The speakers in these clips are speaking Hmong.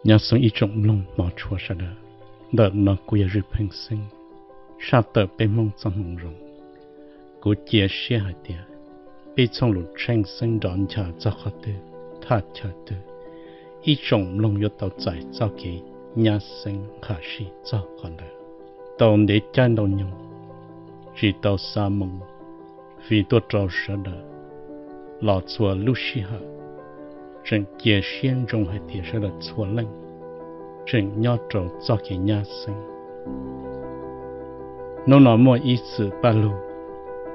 Nyob zoo ib tsoom mloog hmov tshua sawv daws, ntawm no kuv yog Zwj Pheej Xeeb, tshaj tawm peb Hmoob txoj hmoov zoo. Kuv cia siab hais tias peb txhooj lus tsheej xeeb nrov ncha txog qhov twg, thaj chaw twg, ib tsoom mloog yuav tau txais txoj kev nyab xeeb nqha sij txog qhov ntawd. Tau ntev caij ntau nyoog tsis tau xa moo fim tuaj rau sawv daws los txhua lub sij hawm, tseem cia siab ntsoov hais tias sawv daws txhua leej tseem nyob rau txoj kev nyab xeeb. Hnub no muaj ib txwm paj lug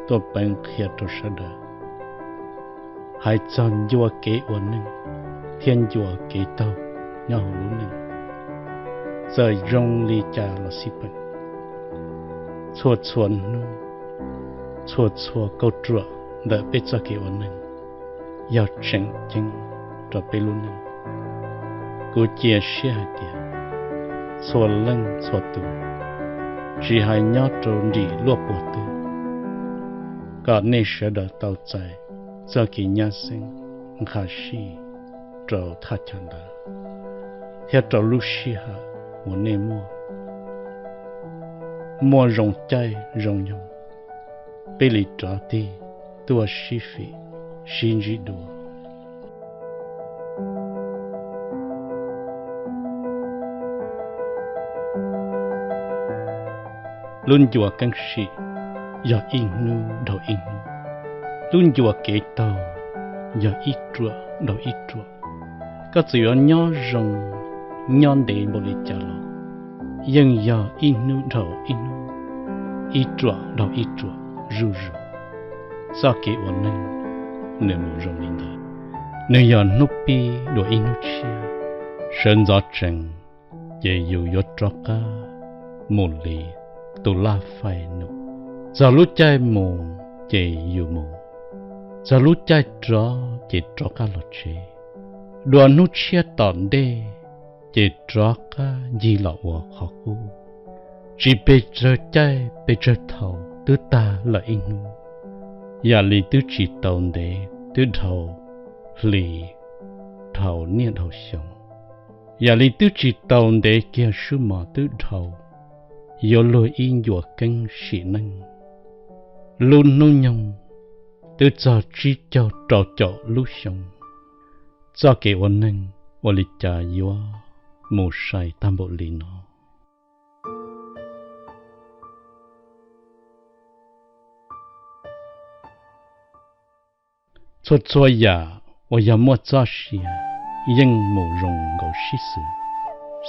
tuaj peev qhia rau sawv daws hais txog ncua kev ua neej thiab ncua kev taug nyob hauv lub neej. Txawm zoo li cas los xij peem, txhua txhua hnub, txhua txhua kauj ruam ntawm peb txoj kev ua neej yog tseem ceeb rau peb lub neej. Kuv cia siab hais tias txhua leej txhua tus, tsis hais nyob rau nrim luaj puag twg, kom nej sawv daws tau txais txoj kev nyab xeeb nqha sij rau thaj chaw ntawd thiab rau lub sij hawm uas nej muaj. Muaj zoo caij zoo nyoog, peb li rov tig tuaj sib fim sib ntsib dua. Lub ncua keeb sim yog ib hnub dhau ib hnub, lub ncua kev taug yog ib ruam dhau ib ruam. Koj txawm yuav nyob zoo nyob ntev npaum li cas los yeej yog ib hnub dhau ib hnub, ib ruam dhau ib ruam zuj zus. Txoj kev ua neeg nws mus zoo li ntawd, nws yog hnub pib dua ib hnub tshiab. Sawv ntxov tsees ces yus yuav rov qab mus li tus laj faij num. Txog lub caij mus ces yus mus, txog lub caij rov ces rov qab los tsev. Dua hnub tshiab tom ntej ces rov qab ncig los ua qhov qub. Tsis pes tsawg caij pes tsawg thaum twb tag lawm ib hnub, yam li twb tsis tau ntev twb dhau hli, dhau niaj dhau xyoo, yam li twb tsis tau ntev kiag swb mos twb dhau yuav luag ib ncua keeb sim neej. Lub hnub nyoog twb txog tsib caug rau caum lub xyoo. Txoj kev ua neeg ua li cas yuav mus sai tag npaum li no? Txhua txhua yam uas yog muaj txoj sia yeej mus zoo nkaus sib xws,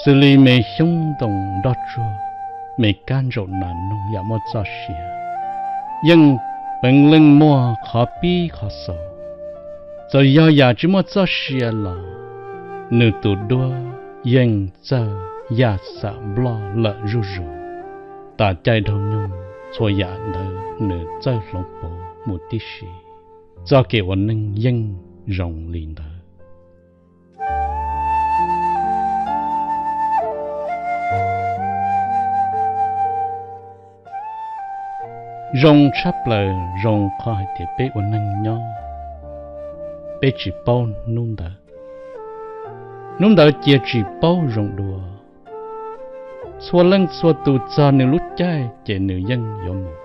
xws li me xyoob ntoo nroj tsuag, me kab ntsaum nas noog yam muaj txoj sia, yeej peev leej muaj qhov pib qhov xaus. Txawm yog yam tsis muaj txoj sia los nws tus duab yeej txawj yaj xam nploj lawm zuj zus. Tas caij dhau nyoog txhua yam ntawd nws txawj hloov pauv mus tib si. Txoj kev ua neej yeej zoo li ntawd. Zoo tshaj plaws zoo qhov hais tias peb ua neeg nyob, peb tsis paub hnub ntawd, hnub ntawd cia tsis paub zoo dua. Txhua leej txhua tus txog nws lub caij ces nws yeej yuav mus,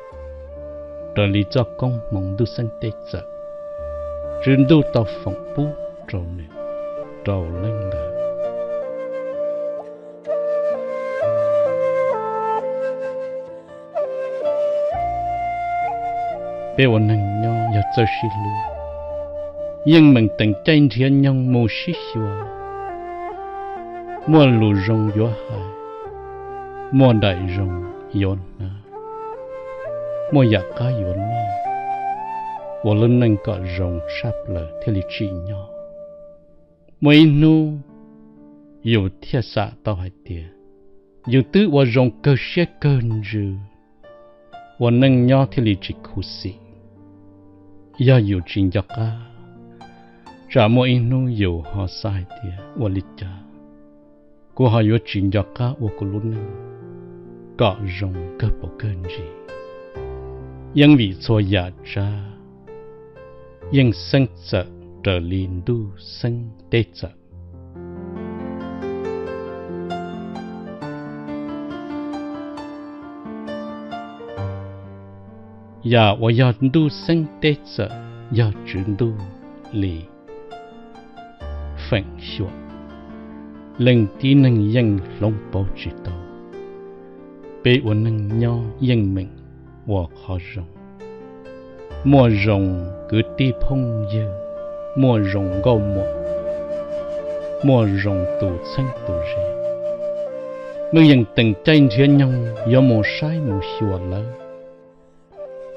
raws li txoj koob hmoov ntuj xeeb teb txawm, Tswv Ntuj tau foom pub rau nws, rau leej ntawd. Peb ua neeg nyob yog txawj sib hlub, yeej meem teem caij nrhiav nyoog mus sib xyuas. Muaj lus zoo yuav hais, muaj daim zoo yuav hnav, muaj yam qab yuav noj, ua lub neej kom zoo tshaj plaws thiaj li tsim nyog. Muaj ib hnub yus thiaj xam tau hais tias yus twb ua zoo kawg siab kawg ntsws, ua neej nyob thiaj li tsis khuv xim. Yog yus tsis nco qab, tsam muaj ib hnub yus ho xav hais tias ua li cas kuv ho yuav tsis nco qab ua kuv lub neej kom zoo kawg paus kawg ntsis. Yeej vim txhua yam tsav yeej xeeb txawm raws li ntuj xeeb teb txawm. Yam uas yog ntuj xeeb teb txawm yog Tswv Ntuj li feem xyuam, leej tib neeg yeej hloov pauv tsis tau. Peb ua neeg nyob yeej meem ua qhov zoo, muaj zoo kwv tij phooj ywg, muaj zoo nkauj muam, muaj zoo tus txheeb tus ze. Meej yeej teem caij nrhiav nyoog yuav mus saib mus xyuas lawv.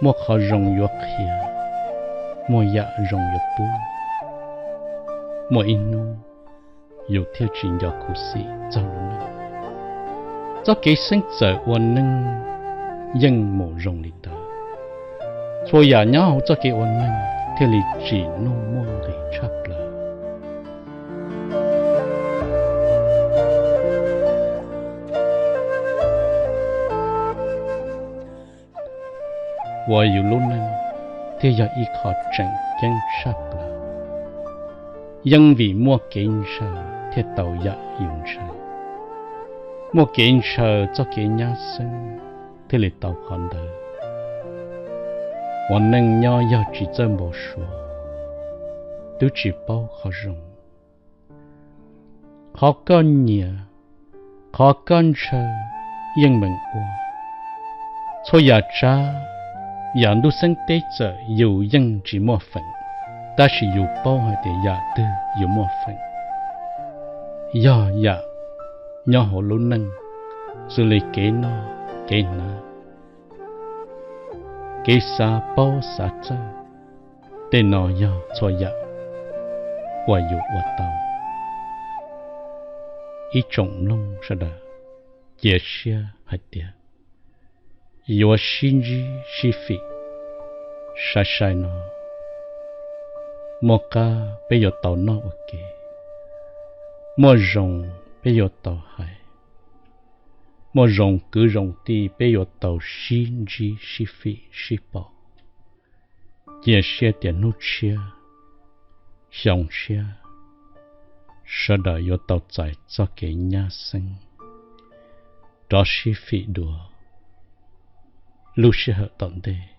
Muaj qhov zoo yuav qhia, muaj yam zoo yuav pub. Muaj ib hnub yus thiaj tsis nco khuv xim txog lub neej. Txoj kev xeeb txawm ua neej yeej mus zoo li ntawd. Txhua yam nyob hauv txoj kev ua neej thiaj li tsim nuj muaj nqis tshaj plaws. Ua yus lub neej thiaj yog ib qho tseem ceeb tshaj plaws. Yeej vim muaj kev ntshaw thiaj tau yam yus ntshaw. Muaj kev ntshaw txoj kev nyab xeeb thiaj li tau qhov ntawd. Ua neej nyob yog tsis txawj npau suav, twb tsis paub qhov zoo. Qhov koj nyiam, qhov koj ntshaw yeej meem ua. Txhua yam tsav, yam ntuj xeeb teb txawm yus yeej tsis muaj feem, tab sis yus paub hais tias yam twg yus muaj feem. Yog yam nyob hauv lub neej, xws li kev noj kev hnav, kev xav paub xav txawj, tej no yog txhua yam uas yus ua tau. Ib tsoom mloog sawv daws cia siab hais tias yuav sib ntsib sib fim. Sai sai no, muaj qab peb yuav tau noj ua ke, muaj zoo peb yuav tau hais, muaj zoo kwv zoo tij peb yuav tau sib ntsib sib fim sib pom. Cia siab tias hnub tshiab, xyoo tshiab, sawv daws yuav tau txais txoj kev nyab xeeb rov sib fim dua lub sij hawm tom ntej.